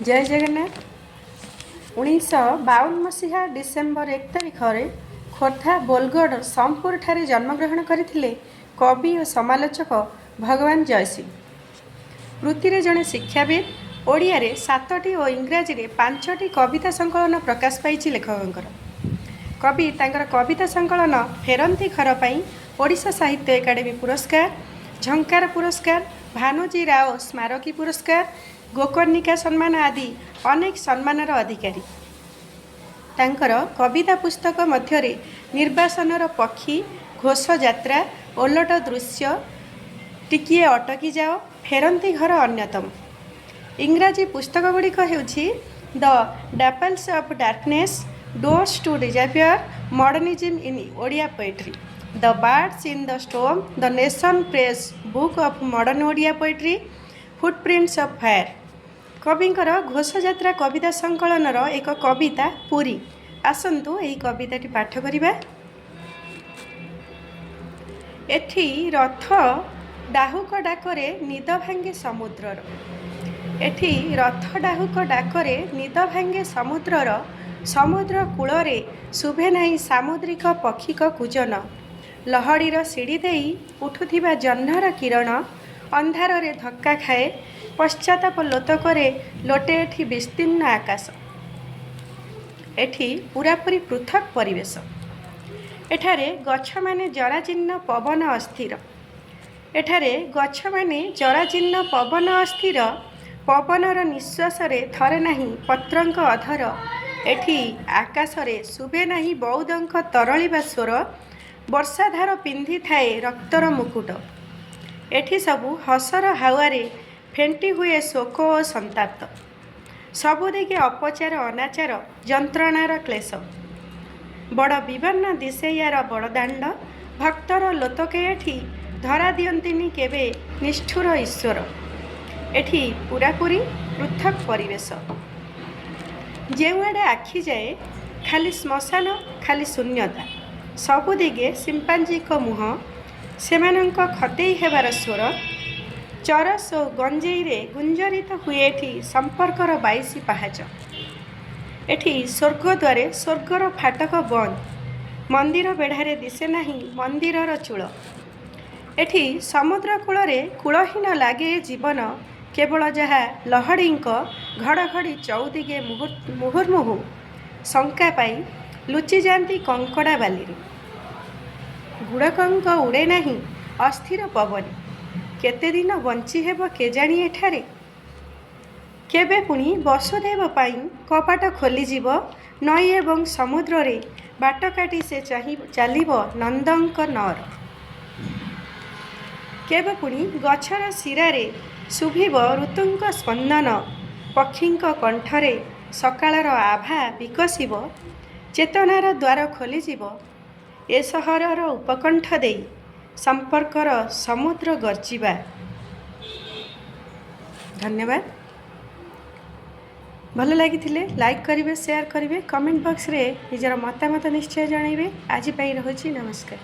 ଜୟ ଜଗନ୍ନାଥ। 1952 ମସିହା ଡିସେମ୍ବର 1 ତାରିଖରେ ଖୋର୍ଦ୍ଧା ବୋଲଗଡ଼ ସମ୍ପୁରଠାରେ ଜନ୍ମଗ୍ରହଣ କରିଥିଲେ କବି ଓ ସମାଲୋଚକ ଭଗବାନ ଜୟସିଂହ। ବୃତ୍ତିରେ ଜଣେ ଶିକ୍ଷାବିତ୍। ଓଡ଼ିଆରେ ସାତଟି ଓ ଇଂରାଜୀରେ ପାଞ୍ଚଟି କବିତା ସଂକଳନ ପ୍ରକାଶ ପାଇଛି ଲେଖକଙ୍କର। କବି ତାଙ୍କର କବିତା ସଂକଳନ ଫେରନ୍ତି ଘର ପାଇଁ ଓଡ଼ିଶା ସାହିତ୍ୟ ଏକାଡେମୀ ପୁରସ୍କାର, ଝଙ୍କାର ପୁରସ୍କାର, ଭାନୁଜୀ ରାଓ ସ୍ମାରକୀ ପୁରସ୍କାର, ଗୋକର୍ଣ୍ଣିକା ସମ୍ମାନ ଆଦି ଅନେକ ସମ୍ମାନର ଅଧିକାରୀ। ତାଙ୍କର କବିତା ପୁସ୍ତକ ମଧ୍ୟରେ ନିର୍ବାସନର ପକ୍ଷୀ, ଘୋଷଯାତ୍ରା, ଓଲଟ ଦୃଶ୍ୟ, ଟିକିଏ ଅଟକି ଯାଅ, ଫେରନ୍ତି ଘର ଅନ୍ୟତମ। ଇଂରାଜୀ ପୁସ୍ତକଗୁଡ଼ିକ ହେଉଛି The Dapples of Darkness, Doors to Disappear, Modernism in Odia Poetry, The Birds in the Storm, The Nation Press Book of Modern Odia Poetry, Footprints of Fire। କବିଙ୍କର ଘୋଷଯାତ୍ରା କବିତା ସଂକଳନର ଏକ କବିତା ପୁରୀ। ଆସନ୍ତୁ, ଏହି କବିତାଟି ପାଠ କରିବା। ଏଠି ରଥ ଡାହୁକ ଡାକରେ ନିଦ ଭାଙ୍ଗେ ସମୁଦ୍ରର। ଏଠି ରଥ ଡାହୁକ ଡାକରେ ନିଦ ଭାଙ୍ଗେ ସମୁଦ୍ରର। ସମୁଦ୍ର କୂଳରେ ଶୁଭେ ନାହିଁ ସାମୁଦ୍ରିକ ପକ୍ଷୀଙ୍କ କୂଜନ। ଲହଡ଼ିର ସିଡ଼ି ଦେଇ ଉଠୁଥିବା ଜହ୍ନର କିରଣ ଅନ୍ଧାରରେ ଧକ୍କା ଖାଏ। ପଶ୍ଚାତାପ ଲୋତକରେ ଲୋଟେ ଏଠି ବିସ୍ତୀର୍ଣ୍ଣ ଆକାଶ। ଏଠି ପୂରାପୂରି ପୃଥକ୍ ପରିବେଶ। ଏଠାରେ ଗଛମାନେ ଜରାଜୀର୍ଣ୍ଣ, ପବନ ଅସ୍ଥିର। ଏଠାରେ ଗଛମାନେ ଜରାଜୀର୍ଣ୍ଣ, ପବନ ଅସ୍ଥିର। ପବନର ନିଶ୍ୱାସରେ ଥରେ ନାହିଁ ପତ୍ରଙ୍କ ଅଧର। ଏଠି ଆକାଶରେ ଶୁଭେ ନାହିଁ ବଉଦଙ୍କ ତରଳିବା ସ୍ୱର। ବର୍ଷାଧାର ପିନ୍ଧିଥାଏ ରକ୍ତର ମୁକୁଟ। ଏଠି ସବୁ ହସର ହାୱାରେ ଫେଣ୍ଟି ହୁଏ ଶୋକ ଓ ସନ୍ତାପ। ସବୁ ଦିଗେ ଅପଚାର, ଅନାଚାର, ଯନ୍ତ୍ରଣାର କ୍ଲେଶ। ବଡ଼ ବିବର୍ଣ୍ଣ ଦିଶେ ୟାର ବଡ଼ଦାଣ୍ଡ। ଭକ୍ତର ଲୋତକେ ଏଠି ଧରା ଦିଅନ୍ତିନି କେବେ ନିଷ୍ଠୁର ଈଶ୍ୱର। ଏଠି ପୂରାପୂରି ପୃଥକ୍ ପରିବେଶ। ଯେଉଁଆଡ଼େ ଆଖି ଯାଏ, ଖାଲି ଶ୍ମଶାନ, ଖାଲି ଶୂନ୍ୟତା। ସବୁ ଦିଗେ ସିମ୍ପାଞ୍ଜିଙ୍କ ମୁହଁ, ସେମାନଙ୍କ ଖତେଇ ହେବାର ସ୍ୱର। ଚରସ ଓ ଗଞ୍ଜେଇରେ ଗୁଞ୍ଜରିତ ହୁଏ ଏଠି ସମ୍ପର୍କର 22 ପାହାଚ। ଏଠି ସ୍ୱର୍ଗଦ୍ୱାରେ ସ୍ୱର୍ଗର ଫାଟକ ବନ୍ଦ। ମନ୍ଦିର ବେଢ଼ାରେ ଦିଶେ ନାହିଁ ମନ୍ଦିରର ଚୂଳ। ଏଠି ସମୁଦ୍ର କୂଳରେ କୂଳହୀନ ଲାଗେ ଏ ଜୀବନ। କେବଳ ଯାହା ଲହଡ଼ିଙ୍କ ଘଡ଼ଘଡ଼ି ଚଉଦିଗେ ମୁହୁର୍ମୁହୁ ଶଙ୍କା ପାଇ ଲୁଚିଯାନ୍ତି କଙ୍କଡ଼ା ବାଲିରେ। ଗୁଡ଼କଙ୍କ ଉଡ଼େ ନାହିଁ ଅସ୍ଥିର ପବନେ। କେତେଦିନ ବଞ୍ଚି ହେବ କେଜାଣି ଏଠାରେ? କେବେ ପୁଣି ବସୁଦେବ ପାଇଁ କବାଟ ଖୋଲିଯିବ ନଈ ଏବଂ ସମୁଦ୍ରରେ ବାଟ କାଟି ସେ ଚାହିଁ ଚାଲିବ ନନ୍ଦଙ୍କ ନଅର? କେବେ ପୁଣି ଗଛର ଶିରାରେ ଶୁଭିବ ଋତୁଙ୍କ ସ୍ପନ୍ଦନ, ପକ୍ଷୀଙ୍କ କଣ୍ଠରେ ସକାଳର ଆଭା ବିକଶିବ, ଚେତନାର ଦ୍ୱାର ଖୋଲିଯିବ ଏ ସହରର ଉପକଣ୍ଠ ଦେଇ ସମ୍ପର୍କର ସମୁଦ୍ର ଗର୍ଜିବା? ଧନ୍ୟବାଦ। ଭଲ ଲାଗିଥିଲେ ଲାଇକ୍ କରିବେ, ସେୟାର କରିବେ, କମେଣ୍ଟ ବକ୍ସରେ ନିଜର ମତାମତ ନିଶ୍ଚୟ ଜଣାଇବେ। ଆଜି ପାଇଁ ରହୁଛି, ନମସ୍କାର।